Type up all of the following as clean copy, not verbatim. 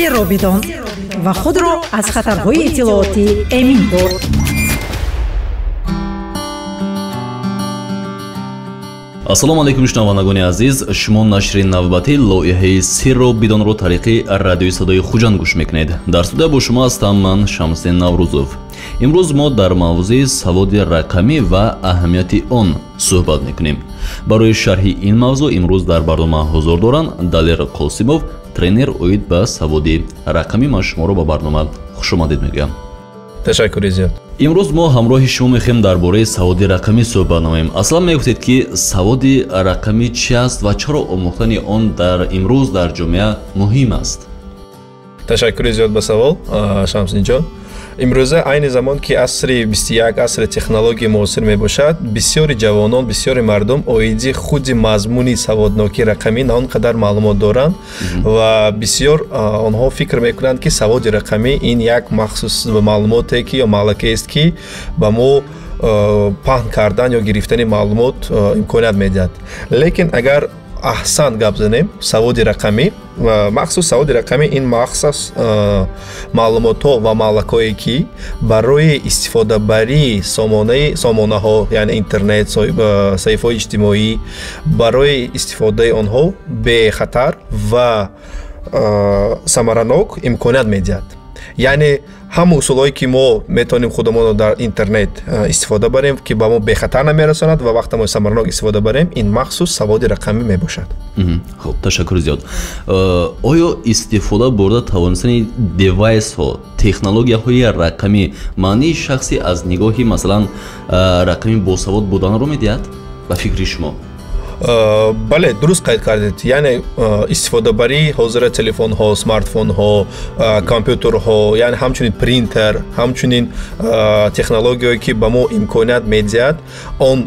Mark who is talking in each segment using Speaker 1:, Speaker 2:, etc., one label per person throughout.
Speaker 1: Сирро бидон ва худро аз хатарҳои иттилоотӣ эмин дор.
Speaker 2: Ассалому алайкум, шунавандагони азиз. Шумо нашри навбатии лоиҳаи Сирро бидонро тариқи радиои садои Хуҷанд гӯш мекунед. Дар студия бо шумо ҳастам ман, Шамсиддин Наврӯзов. Имрӯз мо дар мавзӯи саводи рақамӣ ва аҳамияти он суҳбат мекунем. Барои шарҳи ин мавзӯъ имрӯз дар барнома ҳузур доранд Далер Қосимов, тренер оид ба саводи рақамӣ. Ман шуморо ба барнома хушомадед мегӯям.
Speaker 3: Ташаккури зиёд.
Speaker 2: Имрӯз мо ҳамроҳи шумо мехоҳем дар бораи саводи рақамӣ суҳбат намоем. Аслан мегуфтед, ки саводи рақамӣ чи аст ва чаро омӯхтани он дар имрӯз дар ҷомеа муҳим аст?
Speaker 3: Ташаккури зиёд ба савол, Шамсиддинҷон. Имрӯза айни замон, ки асри 21, асри технологияи муосир мебошад, бисёри ҷавонон, бисёри мардум оиди худи мазмуни саводнокии рақамӣ на он қадар маълумот доранд ва бисёр онҳо фикр мекунанд, ки саводи рақамӣ ин як махсус маълумоте ки ё маълакаест, ки ба мо паҳн кардан ё гирифтани маълумот имконият медиҳад. Лекин агар аҳсан гап занем, саводи рақамӣ, махсус саводи рақамӣ ин махсус маълумотҳо ва маълакҳое, ки барои истифодабарии сомонаҳо, яъне интернет, саҳифаҳои иҷтимоӣ, барои истифодаи онҳо бехатар ва самаранок имконият медиҳад. Яъне ҳама усулҳое, ки мо метавонем худамонро дар интернет истифода барем, ки ба мо бехатар намерасонад ва вақтамон самаранок истифода барем, ин махсус саводи рақамӣ мебошад.
Speaker 2: Хуб, ташаккури зиёд. Оё истифода бурда тавонистани девайсҳо, технологияҳои рақамӣ маънии шахси аз нигоҳи, масалан, рақамӣ босавод буданро медиҳад ба фикри шумо?
Speaker 3: Бале, дуруст қайд кардед. Яъне истифодабарии ҳозира телефонҳо, смартфонҳо, компютерҳо, яъне ҳамчунин принтер, ҳамчунин технологияе, ки ба мо имконият медиҳад он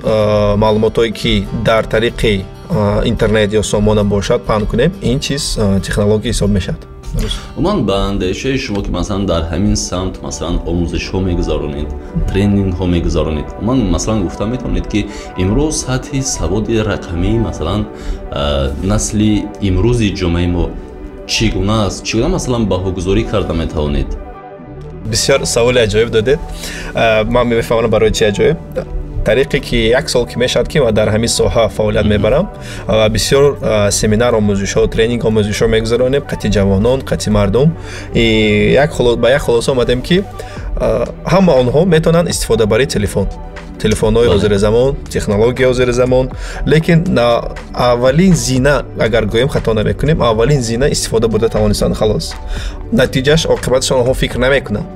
Speaker 3: маълумотҳое, ки дар тариқи интернет ё сомона бошад, паҳн кунем, ин чиз технология ҳисоб мешавад.
Speaker 2: Умуман, ба андешаи шумо, ки масалан дар ҳамин самт масалан омӯзишҳо мегузаронед, тренингҳо мегузаронед, умуман масалан гуфта метавонед, ки имрӯз сатҳи саводи рақамии масалан насли имрӯзи ҷомеаи мо чӣ гуна аст? Чӣ гуна масалан баҳогузорӣ карда метавонед?
Speaker 3: Бисёр саволи аҷоиб додед. Ман мефаҳмам барои чи аҷоиб. Тариқе ки як сол ки мешавад, ки ман дар ҳамин соҳа фаъолият мебарам ва бисёр семинар омӯзишҳо, тренинг омӯзишҳо мегузаронем қати ҷавонон, қати мардум. Ба як хулоса омадем, ки ҳама онҳо метавонанд истифодабарии телефон, телефонҳои ҳозири замон, технологияи ҳозири замон, лекин аввалин зина, агар гӯем хато намекунем, аввалин зина истифода бурда тавонистанд, халос. Натиҷааш, оқибаташ онҳо фикр намекунанд.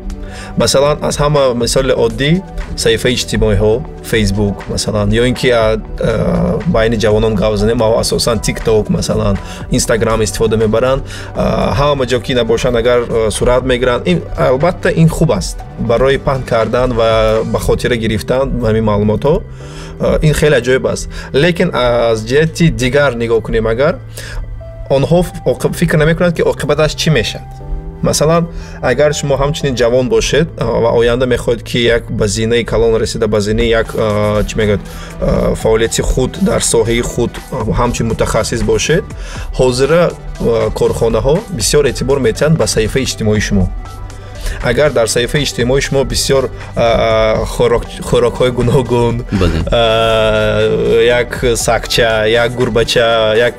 Speaker 3: Масалан, аз ҳама мисоли оддӣ саҳифаи иҷтимоиҳо, Фейсбук масалан, ё ин ки байни ҷавонон гап занем, асосан Тикток, масалан, Инстаграм истифода мебаранд. Ҳама ҷо ки набошанд, агар сурат мегиранд, ин албатта ин хуб аст барои паҳн кардан ва ба хотира гирифтан ҳамин маълумотҳо, ин хеле аҷоиб аст. Лекин аз ҷиҳати дигар нигоҳ кунем, агар онҳо фикр намекунанд, ки оқибаташ чӣ мешавад. Масалан, агар шумо ҳамчунин ҷавон бошед ва оянда мехоҳед, ки як ба зинаи калон расида, ба зинаи як чӣ мегӯяд, фаъолияти худ дар соҳаи худ ҳамчун мутахассис бошед, ҳозира корхонаҳо бисёр эътибор медиҳанд ба саҳифаи иҷтимоии шумо. Агар дар саҳифаи иҷтимоии шумо бисёр хӯрокҳои гуногун, як сагча, як гурбача, як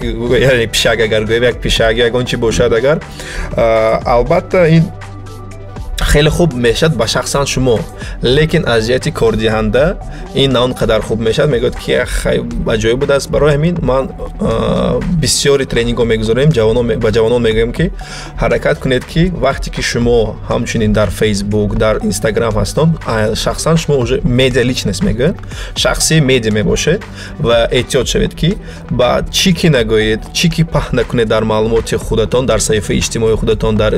Speaker 3: яъне пишак, агар гӯем, як пишак, ягон чи бошад, агар албатта ин хеле хуб мешавад ба шахсан шумо, лекин аз ҷиҳати кордиҳанда ин на он қадар хуб мешавад. Мегӯяд, ки аҷоиб будааст. Барои ҳамин ман бисёри тренингҳо мегузорем, ба ҷавонон мегӯем, ки ҳаракат кунед, ки вақте ки шумо ҳамчунин дар Фейсбук, дар Инстаграм ҳастон, шахсан шумо уже медиа личность мегӯяд, шахси медиа мебошед ва эҳтиёт шавед, ки ба чӣ ки нагӯед, чӣ ки паҳн накунед дар маълумоти худатон, дар саҳифаи иҷтимоии худатон, дар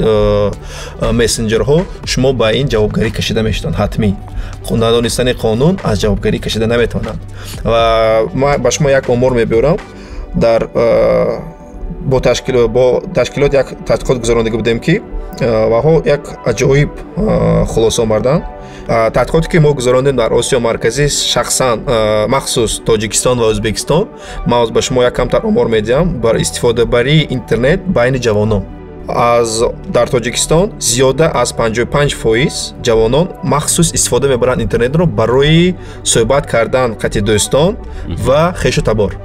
Speaker 3: мессенҷерҳо, шумо ба ин ҷавобгарӣ кашида мешавед. Ҳатмӣ надонистани қонун аз ҷавобгарӣ кашида наметавонад. Ва ман ба шумо як омор мебиёрам. Дар бо ташкилот як тадқиқот гузарондагӣ будем, ки ваҳо як аҷоиб хулоса омарданд. Тадқиқоте, ки мо гузарондем дар Осиё Марказӣ, шахсан махсус Тоҷикистон ва Ӯзбекистон, ман ба шумо як камтар омор медиҳам бар истифодабарии интернет байни ҷавонон. Аз дар Тоҷикистон зиёда аз 55% ҷавонон махсус истифода мебаранд интернетро барои суҳбат кардан қати дӯстон ва хешу табор.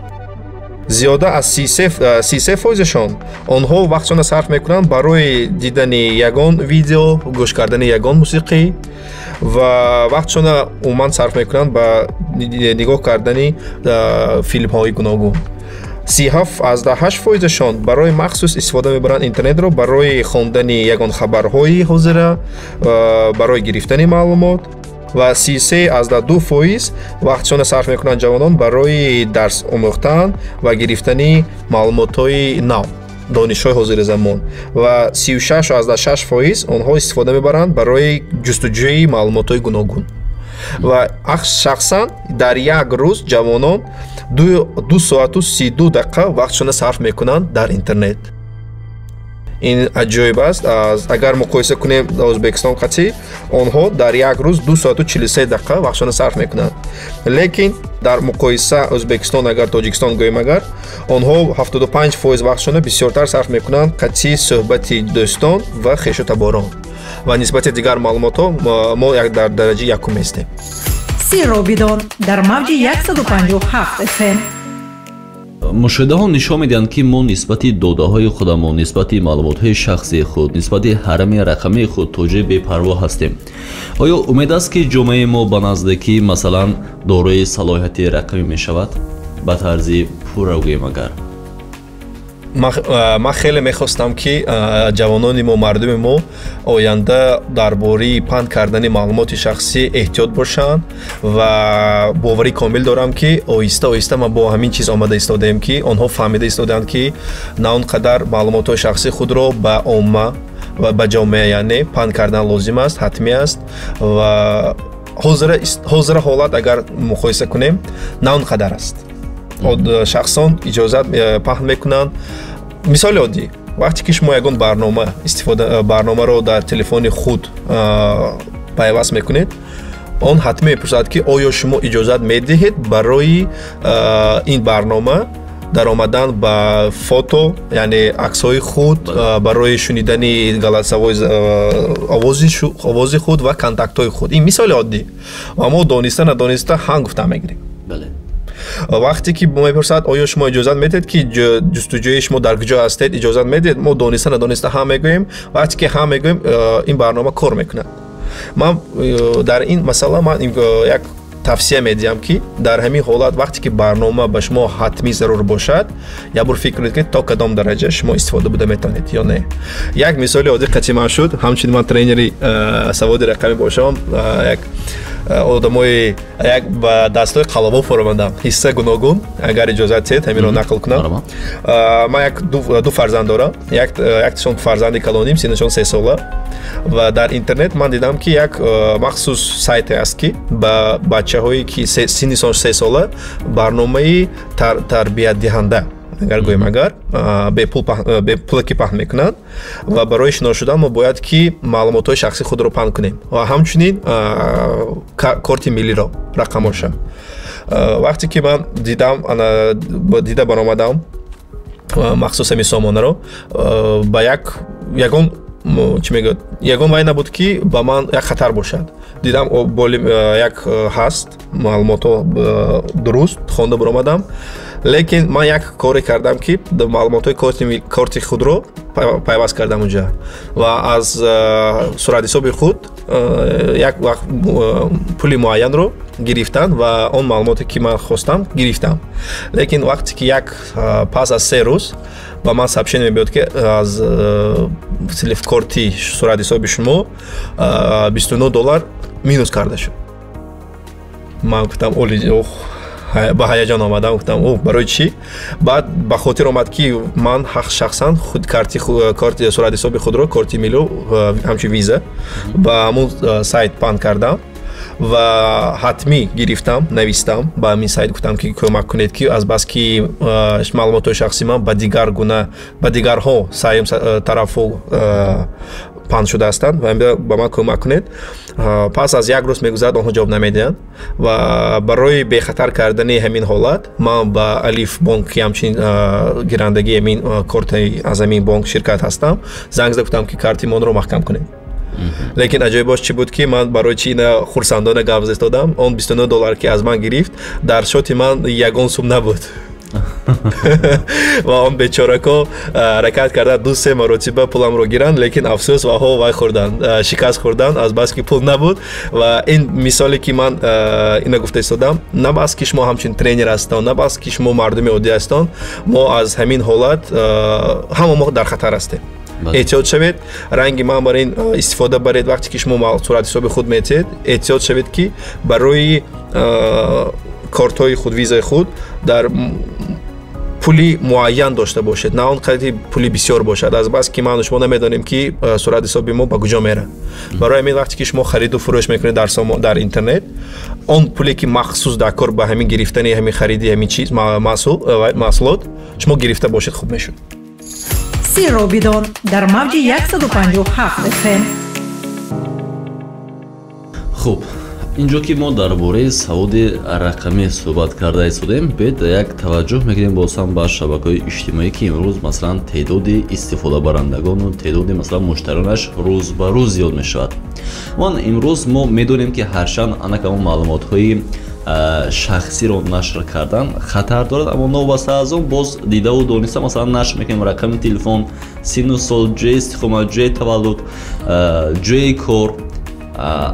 Speaker 3: Зиёда аз 33%-шон онҳо вақтшонро сарф мекунанд барои дидани ягон видео, гӯш кардани ягон мусиқӣ ва вақтшонро умуман сарф мекунанд ба нигоҳ кардани филмҳои гуногун. 37,8%-шон барои махсус истифода мебаранд интернетро барои хондани ягон хабарҳои ҳозира, барои гирифтани маълумот ва 33,2% вақтшонро сарф мекунанд ҷавонон барои дарс омӯхтан ва гирифтани маълумотҳои нав, донишҳои ҳозири замон ва 36,6% онҳо истифода мебаранд барои ҷустуҷӯи маълумотҳои гуногун. Ва шахсан дар як рӯз ҷавонон 2 соату 32 дақиқа вақтшонро сарф мекунанд дар интернет. Ин аҷоиб аст. Агар муқоиса кунем дар Ӯзбекистон қатъи, онҳо дар як рӯз 2 соату 43 дақиқа вақтшонро сарф мекунанд. Лекин дар муқоиса Ӯзбекистон агар Тоҷикистон гӯем агар, онҳо 75% вақтшонро бисёртар сарф мекунанд қатъи суҳбати дӯстон ва хешу таборон. Ва нисбати дигар маълумотҳо мо дар дараҷаи якум ҳастем.
Speaker 1: Сирро бидон дар мавҷи 157 FM.
Speaker 2: Мушоҳидаҳо нишон медиҳанд, ки мо нисбати додаҳои худамон, нисбати маълумотҳои шахсии худ, нисбати ҳарами рақамии худ то ҷои бепарво ҳастем. Оё умед аст, ки ҷомеаи мо ба наздикӣ масалан дорои салоҳияти рақамӣ мешавад? Ба тарзи пурра гӯем агар.
Speaker 3: Ман хеле мехостам, ки ҷавонони мо, мардуми мо оянда дар бораи панд кардани маълумоти шахсӣ эҳтиёт бошанд ва боварӣ комил дорам, ки оҳиста оҳиста ма бо ҳамин чиз омада истодаем, ки онҳо фаҳмида истодаанд, ки на он қадар маълумотҳои шахсии худро ба омма ва ба ҷомеа, яъне панд кардан лозим аст, ҳатмӣ аст. Ва ҳозира ҳолат агар муқоиса кунем, на он қадар аст. Шахсон иҷозат паҳн мекунанд. Мисоли оддӣ, вақте ки шумо ягон барнома истифода барномаро дар телефони худ пайваст мекунед, он ҳатмӣ мепурсад, ки оё шумо иҷозат медиҳед барои ин барнома даромадан ба фото, яъне аксҳои худ, барои шунидани голосовой овози худ ва контактҳои худ. Ин мисоли оддӣ. Ва мо дониста надониста ҳам гуфта мегирем. Вақте ки мепурсад, оё шумо иҷозат медиҳед, ки ҷустуҷӯи шумо дар куҷо ҳастед, иҷозат медиҳед, мо дониста надониста ҳам мегӯем. Вақте ки ҳам мегӯем, ин барнома кор мекунад. Ман дар ин масъала ман як тавсия медиҳам, ки дар ҳамин ҳолат вақте ки барнома ба шумо ҳатмӣ зарур бошад, як бор фикр кунед, ки то кадом дараҷа шумо истифода буда метавонед ё не. Як мисоли оддӣ қатъи ман шуд. Ҳамчунин ман тренери саводи рақамӣ бошам, як одамои як ба дастҳои қалабо фуромадам, ҳисса гуногун, агар иҷозат диҳед ҳаминро нақл кунам. Ман як ду фарзанд дорам, якташон фарзанди калоним, синнашон 3 сола, ва дар интернет ман дидам, ки як махсус сайте аст, ки ба бачаҳое, ки синнишон 3 сола, барномаи тарбиятдиҳанда агар гӯем агар, бепулаки паҳн мекунанд. Ва барои шинос шудан мо бояд ки маълумотҳои шахсии худро паҳн кунем ва ҳамчунин корти миллиро рақамоша. Вақте ки ман дидам, дида баромадам махсус ҳамин сомонаро, ба як ягон чӣ мегӯяд, ягон вай набуд, ки ба ман як хатар бошад. Дидам, як ҳаст маълумотҳо дуруст, хонда баромадам. Лекин ман як коре кардам, ки маълумотҳои корти худро пайваст кардам унҷа ва аз суратҳисоби худ як вақт пули муайянро гирифтанд ва он маълумоте, ки ман хостам, гирифтам. Лекин вақте ки як пас аз 3 рӯз ба ман сообщение мебиёд, ки аз корти суратҳисоби шумо $29 минус карда шуд, ман гуфтам, оли, ба ҳаяҷон омадам, гуфтам, о, барои чӣ? Баъд ба хотир омад, ки ман шахсан худ корти суратҳисоби худро, корти миллиро ҳамчун виза ба ҳамун сайт паҳн кардам ва ҳатмӣ гирифтам, навистам ба ҳамин сайт, гуфтам, ки кӯмак кунед, ки азбаски маълумотҳои шахсии ман ба дигар гуна, ба дигарҳо саем тарафҳо панд шуда ҳастанд ва ба ман кӯмак кунед. Пас аз як рӯз мегузарад, онҳо ҷавоб намедиҳанд ва барои бехатар кардани ҳамин ҳолат ман ба Алиф бонк, ки ҳамчунин гирандагии ҳамин кортаи аз ҳамин бонк ширкат ҳастам, занг зада гуфтам, ки карти монро маҳкам кунед. Лекин аҷоибош чӣ буд, ки ман барои чи ина хурсандона гап застодам, он $29, ки аз ман гирифт, дар шоти ман ягон сум набуд ва он бечорако ҳаракат карда 2-3 маротиба пуламро гиранд, лекин афсӯс, ваҳо вай хӯрданд, шикаст хӯрданд, аз бас ки пул набуд. Ва ин мисоле, ки ман ина гуфта истодам, на бас ки шумо ҳамчун тренер ҳастон, на бас ки шумо мардуми оддӣ ҳастон, мо аз ҳамин ҳолат ҳама мо дар хатар ҳастем. Эҳтиёт шавед, ранги ман бар ин истифода баред. Вақте ки шумо сурати ҳисоби худ метиҳед, эҳтиёт шавед, ки барои кортҳои худ, визаи худ дар пули муайян дошта бошед, на он қадри пули бисёр бошад, аз бас ки ману шумо намедонем, ки сурати ҳисоби мо ба куҷо меравад. Барои ҳамин вақте ки шумо хариду фурӯш мекунед дар интернет, он пуле, ки махсус дар кор ба ҳамин гирифтани ҳамин хариди ҳамин чиз маҳсулот шумо гирифта бошед, хуб мешуд.
Speaker 1: Сирро бидон дар мавҷи 157 FM.
Speaker 2: Хуб, инҷо ки мо дар бораи саводи рақамӣ суҳбат карда истодем, бед як таваҷҷӯҳ мекунем боз ҳам ба шабакаҳои иҷтимоӣ, ки имрӯз, масалан, теъдоди истифодабарандагону теъдоди, масалан, муштариёнаш рӯз ба рӯз зиёд мешавад. Ман имрӯз мо медонем, ки ҳарчанд анак ҳамон маълумотҳои шахсиро нашр кардан хатар дорад, аммо новобаста аз он боз дидаву дониста, масалан, нашр мекунем рақами телефон, синну сол, ҷои истиқомат, ҷои таваллуд, ҷои кор,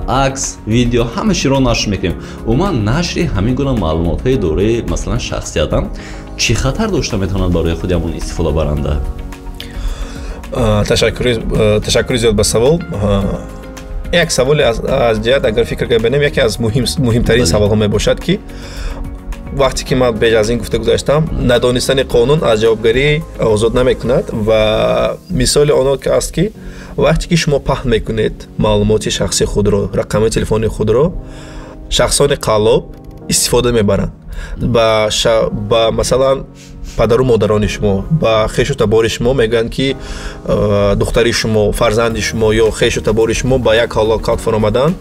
Speaker 2: акс, видео, ҳама чиро нашр мекунем. Умуман, нашри ҳамин гуна маълумотҳои дораи, масалан, шахсиятам чӣ хатар дошта метавонад барои худи ҳамон истифодабаранда?
Speaker 3: Ташаккури зиёд ба савол. Як саволе аз ҷиҳат, агар фикр кунем, яке аз муҳимтарин саволҳо мебошад, ки вақте ки ман беж аз ин гуфта гузаштам, надонистани қонун аз ҷавобгарӣ озод намекунад. Ва мисоли оно аст, ки вақте ки шумо паҳн мекунед маълумоти шахсии худро, рақами телефони худро, шахсони қаллоб истифода мебаранд ба, масалан, падару модарони шумо, ба хешу табори шумо мегӯянд, ки духтари шумо, фарзанди шумо ё хешу табори шумо ба як ҳалокат фаромаданд,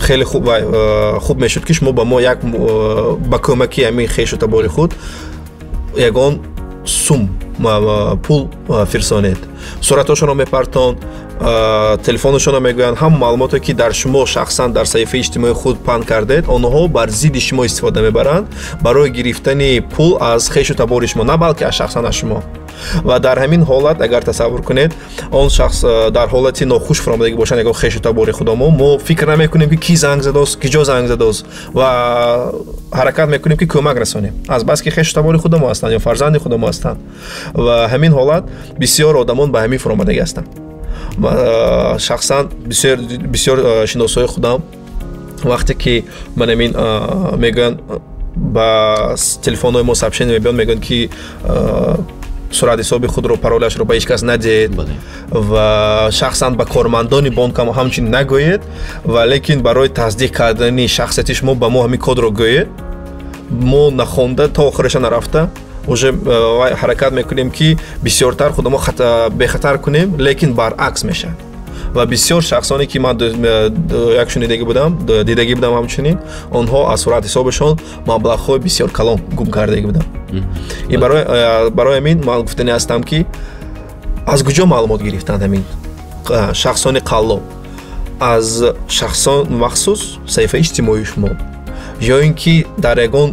Speaker 3: хеле хуб мешуд, ки шумо ба мо як ба кӯмаки ҳамин хешу табори худ ягон сум пул фирсонед. Суратҳошонро мепартон, телефонашонро мегӯянд, ҳама маълумоте, ки дар шумо шахсан дар саҳифаи иҷтимоии худ паҳн кардед, онҳо бар зидди шумо истифода мебаранд барои гирифтани пул аз хешу табори шумо, на балки аз шахсан аз шумо. Ва дар ҳамин ҳолат, агар тасаввур кунед, он шахс дар ҳолати нохуш фаромадагӣ бошанд, ягон хешу табори худамо, мо фикр намекунем, ки кӣ занг задааст, ки ҷо занг задааст, ва ҳаракат мекунем, ки кӯмак расонем, аз бас ки хешу табори худамо ҳастанд ё фарзанди худамо ҳастанд. Ва ҳамин ҳолат бисёр одамон ба ҳамин фаромадагӣ ҳастанд. Шахсан бисёр шиносҳои худам, вақте ки ман ҳамин мегӯянд, ба телефонҳои мо сообщение мебиёнд, мегӯянд, ки сурат ҳисоби худро, пароляшро ба ҳеҷ кас надиҳед ва шахсан ба кормандони бонкам ҳамчунин нагӯед, ва лекин барои тасдиқ кардани шахсияти шумо ба мо ҳамин кодро гӯед. Мо нахонда, то охираша нарафта, уже ҳаракат мекунем, ки бисёртар худамо бехатар кунем, лекин баръакс мешавад. Ва бисёр шахсоне, ки ман як шунидагӣ будам, дидагӣ будам, ҳамчунин онҳо аз сурат ҳисобашон маблағҳои бисёр калон гум кардагӣ буданд. Ин барои ҳамин ман гуфтанӣ ҳастам, ки аз куҷо маълумот гирифтанд ҳамин шахсони қаллоб? Аз шахсон махсус саҳифаи иҷтимоии шумо ё ин ки дар ягон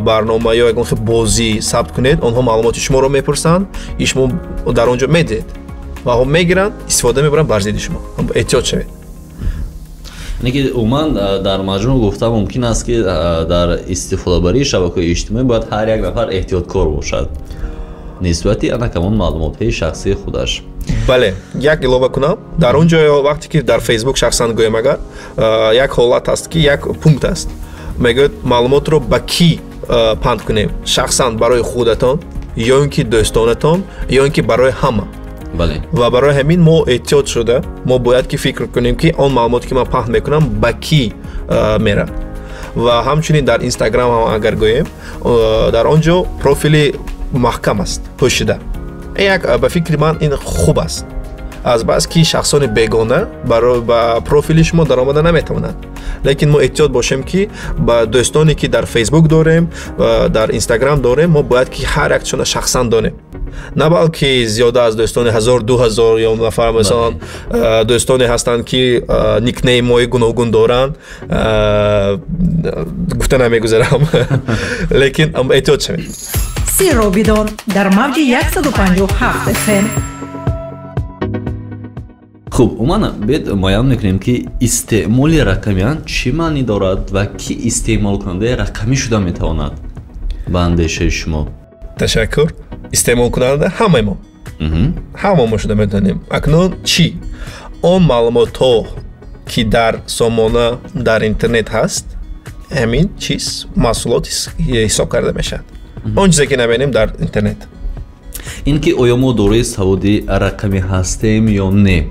Speaker 3: барнома ё ягон хел бозӣ сабт кунед, онҳо маълумоти шуморо мепурсанд, и шумо дар он ҷо медиҳед ва онҳо мегиранд, истифода мебаранд бар зидди шумо. Эҳтиёт шавед.
Speaker 2: Яъне ки умуман дар маҷмӯъ гуфта мумкин аст, ки дар истифодабарии шабакаҳои иҷтимоӣ бояд ҳар як нафар эҳтиёткор бошад нисбати ана ҳамон маълумотҳои шахсии худаш.
Speaker 3: Бале, як илова кунам. Дар он ҷо, вақте ки дар Фейсбук шахсан гӯем, агар як ҳолат аст, ки як пункт аст, мегӯяд, маълумотро ба кӣ паҳн кунем: шахсан барои худатон ё ин ки дӯстонатон ё ин ки барои ҳама. Ва барои ҳамин мо эҳтиёт шуда, мо бояд ки фикр кунем, ки он маълумоте, ки ман паҳн мекунам, ба кӣ меравад. Ва ҳамчунин дар Инстаграм ҳам агар гӯем, дар он ҷо профили маҳкам аст, пӯшида. Як ба фикри ман ин хуб аст. Аз бас ки шахсони бегона ба профили шумо даромада наметавонанд. Лекин мо эҳтиёт бошем, ки ба дӯстоне, ки дар Фейсбук дорем, дар Инстаграм дорем, мо бояд ки ҳар якшона шахсан донем, на балки зиёда аз дӯстони 1000, 2000 ё нафар. Масалан, дӯстоне ҳастанд, ки никнеймҳои гуногун доранд, гуфта намегузарам, лекин эҳтиёт шавед.
Speaker 1: Сирро бидон дар мавҷи 157 FM.
Speaker 2: Хуб, умуман бед муайян мекунем, ки истеъмоли рақамиан чӣ маънӣ дорад ва кӣ истеъмолкунандаи рақамӣ шуда метавонад ба андешаи шумо?
Speaker 3: Ташаккур. Истеъмолкунанда ҳамаи мо, ҳама мо шуда метавонем. Акнун чӣ? Он маълумотҳо, ки дар сомона, дар интернет ҳаст, ҳамин чиз маҳсулот ҳисоб карда мешавад, он чизе ки набинем дар интернет.
Speaker 2: Ин ки оё мо дорои саводи рақамӣ ҳастем ё не,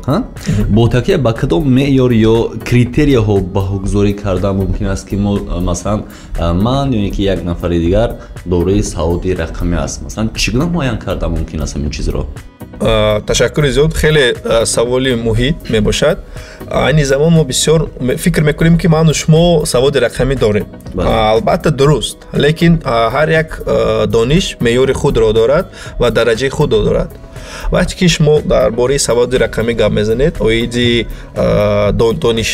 Speaker 2: бо такя ба кадом меъёр ё критерияҳо баҳогузорӣ кардан мумкин аст, ки мо, масалан, ман ё ин ки як нафари дигар дорои саводи рақамӣ аст? Масалан, чӣ гуна муайян кардан мумкин аст ҳамин чизро?
Speaker 3: Ташаккури зиёд, хеле саволи муҳим мебошад. Айни замон мо бисёр фикр мекунем, ки ману шумо саводи рақамӣ дорем. Албатта, дуруст, лекин ҳар як дониш меъёри худро дорад ва дараҷаи худро дорад. Вақте ки шумо дар бораи саводи рақамӣ гап мезанед, оиди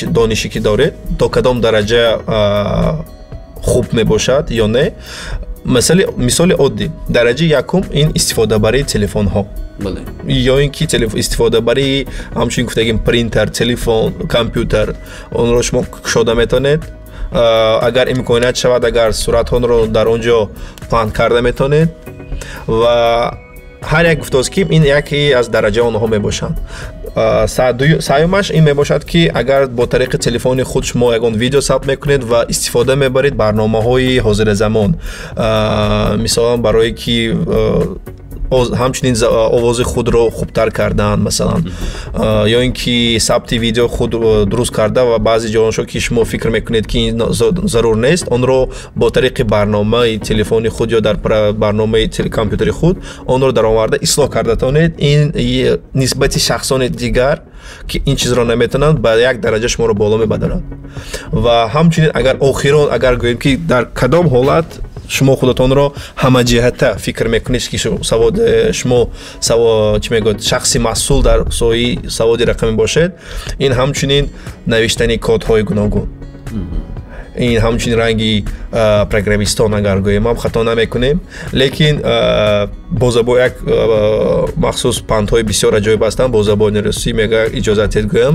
Speaker 3: донише ки доред, то кадом дараҷа хуб мебошад ё не, мисоли оддӣ: дараҷаи якум ин истифодабарии телефонҳо ё ин ки истифодабарии, ҳамчунин гуфтагим, принтер, телефон, компютер. Онро шумо кушода метавонед, агар имконият шавад, агар суратҳоро дар он ҷо паҳн карда метавонед. Ва ҳар як гуфтааст, ки ин яке аз дараҷаи онҳо мебошанд. Сеюмаш ин мебошад, ки агар бо тариқи телефони худ шумо ягон видео сабт мекунед ва истифода мебаред барномаҳои ҳозиразамон, мисолан, барое ки ҳамчунин овози худро хубтар кардан, масалан, ё ин ки сабти видео худ дуруст карда ва баъзе ҷоншо, ки шумо фикр мекунед, ки ин зарур нест, онро бо тариқи барномаи телефони худ ё дар барномаи компютери худ онро дароварда ислоҳ карда тавонед, ин нисбати шахсони дигар, ки ин чизро наметавонанд, ба як дараҷа шуморо боло мебарад. Ва ҳамчунин, агар охирон агар гӯем, ки дар кадом ҳолат шумо худатонро ҳамаҷиҳата фикр мекунед, ки савод шумо, чӣ мегӯяд, шахси масъул дар соҳаи саводи рақамӣ бошед, ин ҳамчунин навиштани кодҳои гуногун, ин ҳамчунин ранги программистон агар гӯем ҳам хато намекунем. Лекин бо забон як махсус пандҳои бисёр аҷоиб ҳастанд, бо забони русӣ мега, иҷозат гӯям: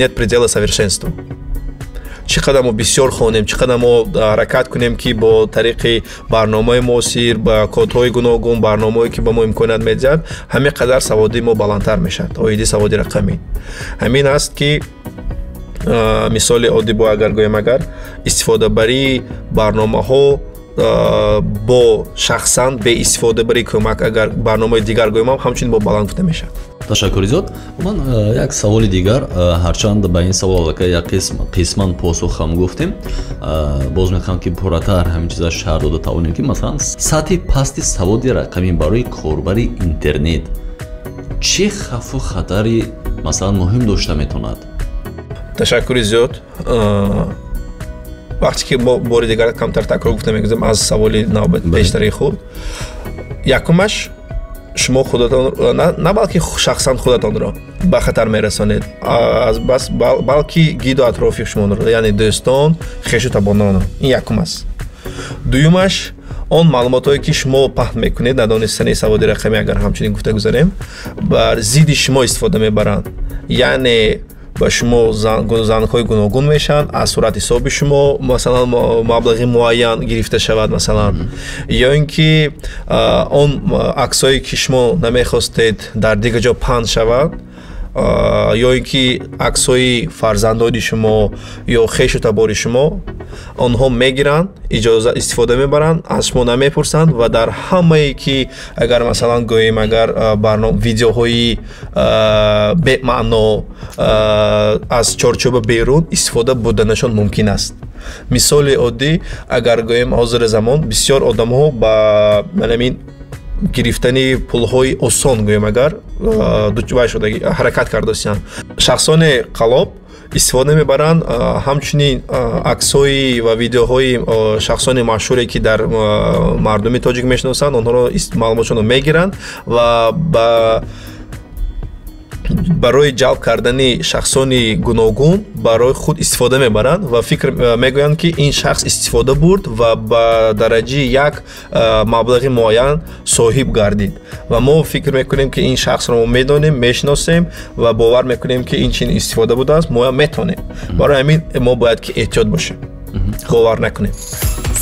Speaker 3: «Нет предела совершенству». Чӣ қадар мо бисёр хонем, чӣ қадар мо ҳаракат кунем, ки бо тариқи барномаи муосир, ба кодҳои гуногун, барномаое ки ба мо имконият медиҳад, ҳамин қадар саводи мо баландтар мешавад оиди саводи рақамӣ. Ҳамин аст, ки мисоли оддӣ бо агар гӯем, агар истифодабарии барномаҳо бо шахсан бе истифодабарии кӯмак, агар барномаи дигар гӯем ҳам, ҳамчунин бо баланд гуфта мешавад.
Speaker 2: Ташаккури зиёд. Ман як саволи дигар, ҳарчанд ба ин савол аллакай як қисман посух ҳам гуфтем, боз мехоҳам, ки пурратар ҳамин чиза шарҳ дода тавонем, ки масалан, сатҳи пасти саводи рақамӣ барои корбари интернет чӣ хавфу хатари, масалан, муҳим дошта метавонад?
Speaker 3: Ташаккури зиёд. Вақте ки мо бори дигар камтар такрор гуфта мегузарем аз саволи навбат пештари худ: якумаш, шумо худатон на балки шахсан худатонро ба хатар мерасонед, бас балки гирду атрофи шуморо, яъне дӯстон, хешу табононро. Ин якум аст. Дуюмаш, он маълумотҳое, ки шумо паҳн мекунед, надонистани саводи рақамӣ, агар ҳамчунин гуфта гузарем, бар зидди шумо истифода мебаранд, яъне ба шумо зангҳои гуногун мешаванд, аз сурати ҳисоби шумо, масалан, маблағи муайян гирифта шавад, масалан, ё ин ки он аксҳое, ки шумо намехостед дар дигар ҷо паҳн шавад, ё ин ки аксҳои фарзандони шумо ё хешу табори шумо, онҳо мегиранд, иҷоза истифода мебаранд, аз шумо намепурсанд. Ва дар ҳамае ки агар, масалан, гӯем, агар видеоҳои бемаъно, аз чорчӯба берун истифода бурданашон мумкин аст. Мисоли оддӣ агар гӯем, ҳозири замон бисёр одамҳо ба манамин Гирифтани пулҳои осон, гӯем агар, вай шуда ҳаракат кардастанд. Шахсони қалоб истифода мебаранд ҳамчунин аксҳои ва видеоҳои шахсони машҳуре, ки дар мардуми тоҷик мешиносанд, онҳоро маълумотшонро мегиранд ва барои ҷалб кардани шахсони гуногун барои худ истифода мебаранд ва фикр мегӯянд, ки ин шахс истифода бурд ва ба дараҷаи як маблағи муайян соҳиб гардид. Ва мо фикр мекунем, ки ин шахсро мо медонем, мешиносем ва бовар мекунем, ки ин чин истифода будааст, моям метавонем. Барои ҳамин мо бояд ки эҳтиёт бошем, бовар накунем.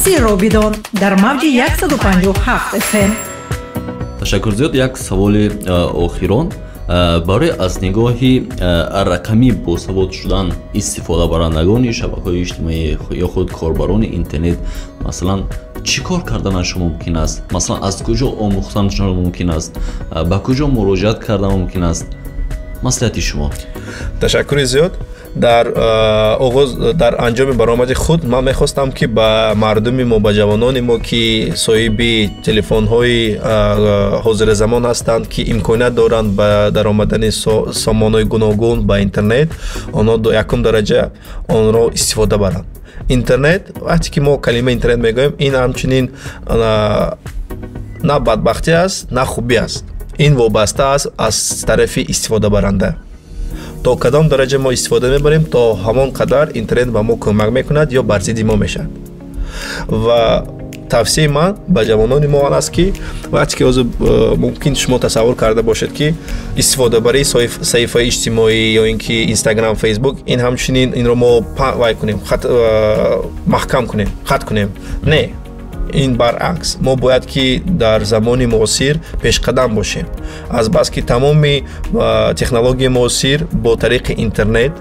Speaker 1: Сирро бидон дар мавҷи 157 FM.
Speaker 2: Ташаккур зиёд. Як саволи охирон: барои аз нигоҳи рақамӣ босавод шудан истифодабарандагони шабакаҳои иҷтимоӣ ё худ корбарони интернет, масалан, чӣ кор карданашон мумкин аст? Масалан, аз куҷо омӯхтанашон мумкин аст, ба куҷо муроҷиат кардан мумкин аст? Маслиҳати шумо.
Speaker 3: Ташаккури зиёд. Дар оғоз, дар анҷоми баромади худ ман мехостам, ки ба мардуми мо, ба ҷавонони мо, ки соҳиби телефонҳои ҳозиразамон ҳастанд, ки имконият доранд ба даромадани сомонаҳои гуногун ба интернет, онҳо якум дараҷа онро истифода баранд. Интернет, вақте ки мо калимаи интернет мегӯем, ин ҳамчунин на бадбахтӣ аст, на хубӣ аст, ин вобаста аст аз тарафи истифодабаранда. То кадом дараҷа мо истифода мебарем, то ҳамон қадар интернет ба мо кӯмак мекунад ё бар зидди мо мешавад. Ва тавсияи ман ба ҷавонони мо он аст, ки вақте ки ҳозир мумкин шумо тасаввур карда бошед, ки истифодабарии саҳифаи иҷтимоӣ ё ин ки Инстаграм, Фейсбук, ин ҳамчунин инро мо вай кунем, маҳкам кунем, хат кунем. Не, ин баръакс, мо бояд ки дар замони муосир пешқадам бошем, азбаски тамоми технологияи муосир бо тариқи интернет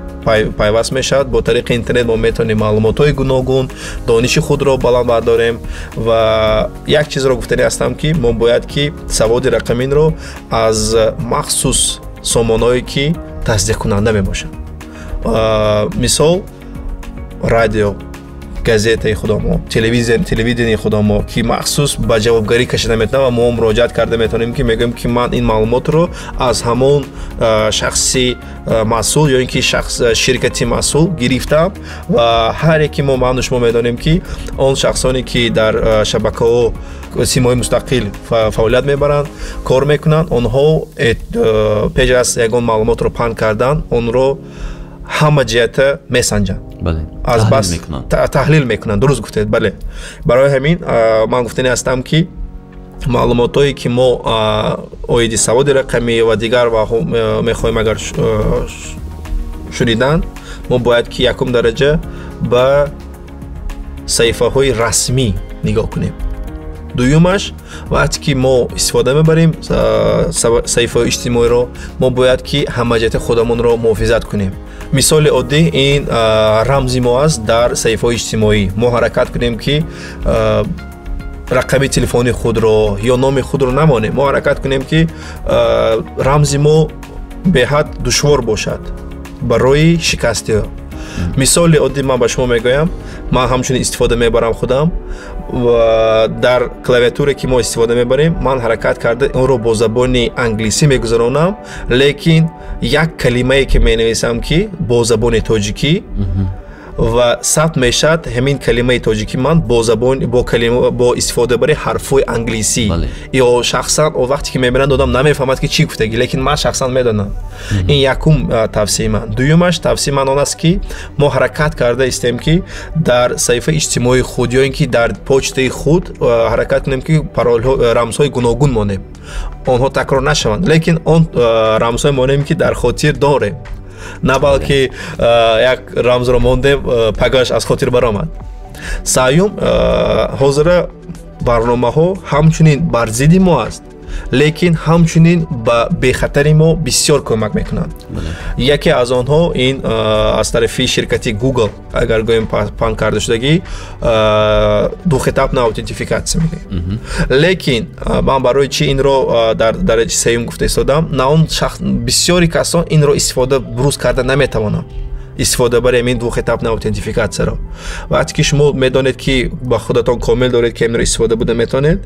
Speaker 3: пайваст мешавад. Бо тариқи интернет мо метавонем маълумотҳои гуногун, дониши худро баланд бардорем. Ва як чизро гуфтанӣ ҳастам, ки мо бояд ки саводи рақаминро аз махсус сомонаҳое, ки тасдиқкунанда мебошанд, мисол радио, газетаи худамо, телевиденияи худамо, ки махсус ба ҷавобгарӣ кашида метавонад ва мо муроҷиат карда метавонем, ки мегӯем, ки ман ин маълумотро аз ҳамон шахси масъул ё ин ки шахс ширкати масъул гирифтам. Ва ҳар яке мо, ману шумо медонем, ки он шахсоне, ки дар шабакаҳо симои мустақил фаъолият мебаранд, кор мекунанд, онҳо пеш аз ягон маълумотро паҳн кардан онро ҳама ҷиҳата месанҷанд,
Speaker 2: аз бас
Speaker 3: таҳлил мекунанд. Дуруст гуфтед, бале. Барои ҳамин ман гуфтанӣ ҳастам, ки маълумотҳое, ки мо оиди саводи рақамӣ ва дигар мехоҳем агар шунидан, мо бояд ки якум дараҷа ба саҳифаҳои расмӣ нигоҳ кунем. Дуюмаш, вақте ки мо истифода мебарем саҳифаҳои иҷтимоиро, мо бояд ки ҳамаҷиҳата худамонро муҳофизат кунем. Мисоли оддӣ ин рамзи мо аст дар саҳифаҳои иҷтимоӣ. Мо ҳаракат кунем, ки рақами телефони худро ё номи худро намонем. Мо ҳаракат кунем, ки рамзи мо беҳад душвор бошад барои шикасти. Мисоли оддӣ ман ба шумо мегӯям: ман ҳамчунин истифода мебарам худам ва дар клавиатуре, ки мо истифода мебарем, ман ҳаракат карда онро бо забони англисӣ мегузаронам, лекин як калимае, ки менависам, ки бо забони тоҷикӣ ва сабт мешавад, ҳамин калимаи тоҷикӣ ман бо забон бо калима бо истифодабари ҳарфҳои англисӣ, ё шахсан вақте ки мебинанд, одам намефаҳмад, ки чӣ гуфтагӣ, лекин ман шахсан медонам. Ин якум тавсияи ман. Дуюмаш, тавсияи ман он аст, ки мо ҳаракат карда истем, ки дар саҳифаи иҷтимоии худ ё ин ки дар почтаи худ ҳаракат кунем, ки паролҳо, рамзҳои гуногун монем, онҳо такрор нашаванд, лекин он рамзҳое монем, ки дар хотир дорем, на балки як рамзро мондем, пагаш аз хотир баромад. Сеюм, ҳозира барномаҳо ҳамчунин бар зидди мо аст, лекин ҳамчунин ба бехатари мо бисёр кӯмак мекунанд. Яке аз онҳо ин аз тарафи ширкати Google, агар гӯем, паҳн карда шудагӣ двухэтапная аутентификация мегӯем. Лекин ман барои чӣ инро дар дараҷаи сеюм гуфта истодам? На он шахс, бисёри касон инро истифода дуруст карда наметавонанд, истифода барем ин двухэтапная аутентификацияро. Вақте ки шумо медонед, ки ба худатон комил доред, ки инро истифода буда метавонед.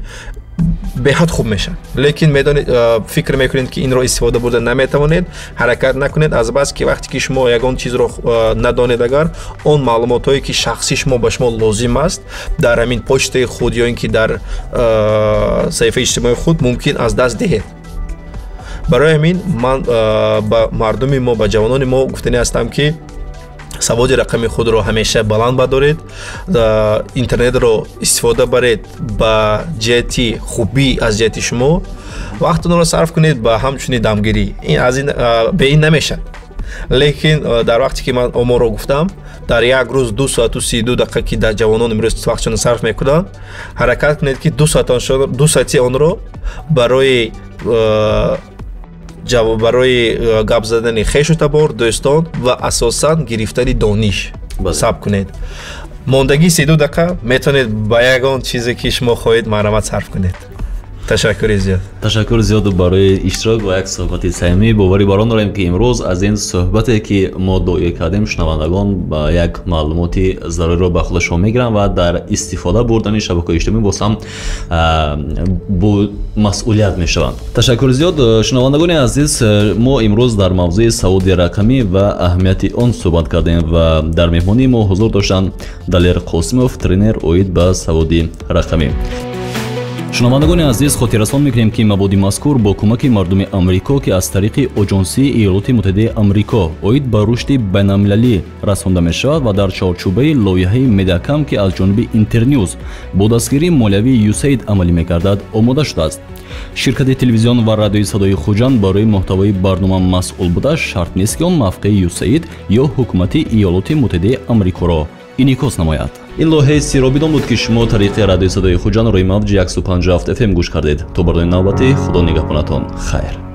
Speaker 3: Беҳад хуб мешавад. Лекин медонед, фикр мекунед, ки инро истифода бурда наметавонед, ҳаракат накунед, аз бас ки вақте ки шумо ягон чизро надонед, агар он маълумотҳое ки шахсии шумо ба шумо лозим аст, дар ҳамин почтаи худ ё ин ки дар саҳифаи иҷтимоии худ мумкин аз даст диҳед. Барои ҳамин ман ба мардуми мо, ба ҷавонони мо гуфтанӣ ҳастам, ки саводи рақами худро ҳамеша баланд бардоред, интернетро истифода баред ба ҷиҳати хубӣ аз ҷиҳати шумо, вақтонро сарф кунед ба ҳамчунин дамгирӣ. Ин аз ин бе ин намешавад. Лекин дар вақте ки ман оморро гуфтам, дар як рӯз 2 соату 32 дақиқа ки дар ҷавонон имрӯз вақтшонро сарф мекунанд, ҳаракат кунед, ки 2 соати онро барои гап задани хешу табор, дӯстон ва асосан гирифтани дониш сабр кунед. Мондагии 32 дақиқа метавонед ба ягон чизе ки шумо хоҳед марҳамат сарф кунед. Ташаккури зиёд.
Speaker 2: Ташаккур зиёд барои иштирок ва як суҳбати самимӣ. Боварӣ бар он дорем, ки имрӯз аз ин суҳбате ки мо доир кардем, шунавандагон ба як маълумоти заруриро ба худашон мегиранд ва дар истифода бурдани шабакаҳои иҷтимоӣ боз ҳам бо масъулият мешаванд. Ташаккур зиёд. Шунавандагони азиз, мо имрӯз дар мавзӯи саводи рақамӣ ва аҳамияти он суҳбат кардем ва дар меҳмонии мо ҳузур доштанд Далер Қосимов, тренер оид ба саводи рақамӣ. Шунавандагони азиз, хотиррасон мекунем, ки маводи мазкур бо кӯмаки мардуми Амрико, ки аз тариқи Оҷонсии Иёлоти Муттаҳидаи Амрико оид ба рушди байналмилалӣ расонда мешавад ва дар чорчӯбаи лоиҳаи Медиакам, ки аз ҷониби Интернюз бо дастгирии молиявии ЮСАИД амалӣ мегардад, омода шудааст. Ширкати телевизион ва радиои садои Хуҷанд барои муҳтавои барнома масъул буда, шарт нест, ки он мавқеи ЮСАИД ё ҳукумати Иёлоти Муттаҳидаи Амрикоро инъикос намояд. Ин лоиҳаи Сиробидон буд, ки шумо тариқи радиои садои Хуҷанд рӯи мавҷи 157 FM гӯш кардед. То барномаи навбатӣ, Худо нигаҳбонатон. Хайр.